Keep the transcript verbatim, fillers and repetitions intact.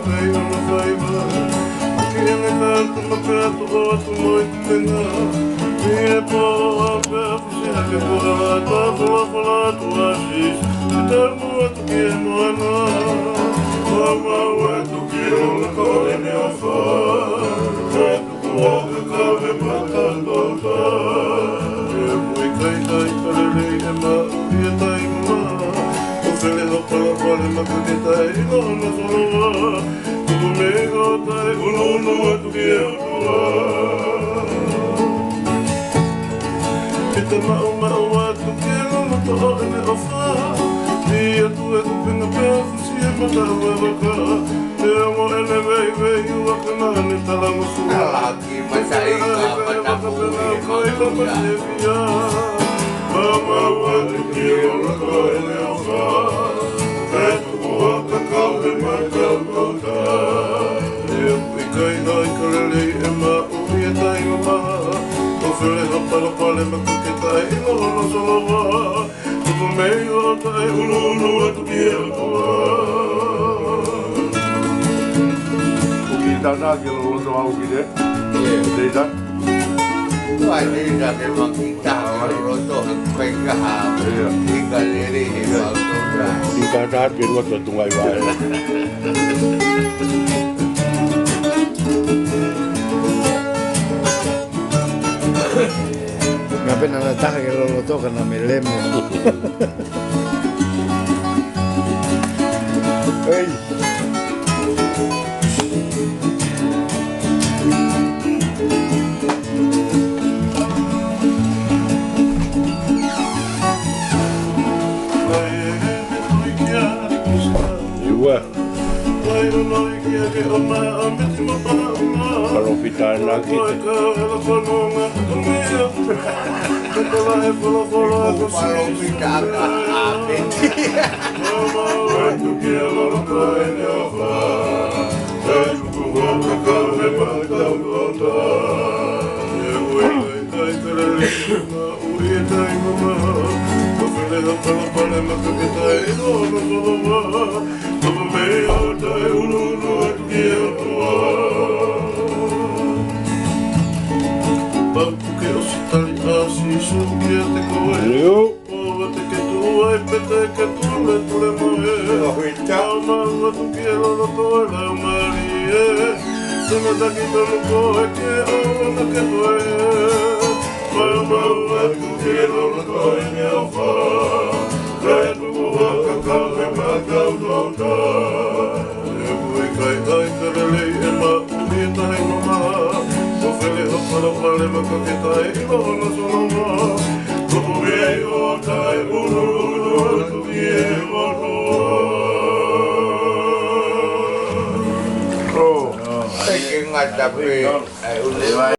Kai ana faiva, ki ene ka atu ma pea toʻo atu mo i tena. Ni e pō a pea fusi hake kua la ta folofola atu a sis. Ki ta mua atu ki e moana. Mau mau atu ki e ola ko ʻene ʻofa. Kai tuku o ka kau he mata tota. E mui kai kai kalelei e maʻu ia tai mama. Ko fele ho pala pale maka ke tai ino na soloa. Tuku mei ho tai unu unu atu ki e ʻOtua. Ke ta maʻu maʻu atu ki e loto ʻo ʻene ʻofa. Ni atu e kupenga pea fusi e mata ue vaka. Pea mo ʻene vei vei ua kana ne tala mo sua. Alaki mata i ka mata pui e mata. Mama ua te ki e loto ʻo ʻene ʻofa. Kai tuku o ka kau he mata tota. E ui kai ai ka lelei e maʻu ia tai mama. Ko fele ha pala pale maka ke tai ino na soloa. Tuku mei ho tai unu unu atu ki e ʻOtua. Ko ki tana ke loloto au ki te. Ia. Teita. Vai teita ke maki taha ke loloto he kai kaha. Ia. Ika lele he mau tota. Ika taha ke lua to tunga i vai. Nga pena na taha ke loloto ka na me lemo. Ei. Iwa. Palōfita na ki te. Palōfita na. Amen. Ui e tai mama, ko fele ha pala pale maka ke tai ino na soloa. Tuku mei ho tai unu unu atu ki e ʻOtua. Papu ke ʻosi tali ʻa Sīsū kiate koe. Leo. Pō atu ke tuʻu ai pē te ke tule tule mo e. Mau mau atu ki e loloto e laumālie. Tena taki tonu koe ke ʻoua naʻa ke toe. Mau mau atu ki e loloto ʻene ʻofa. Kai tuku o ka kau he mata tota. E ui kai ai ka lelei e maʻu ia tai mama. Ko fele ho pala pale maka ke tai ino na soloa. Tuku mei ho tai unu unu atu ki e ʻOtua. Oh. Ai ke ngata pē. Ai, unu unu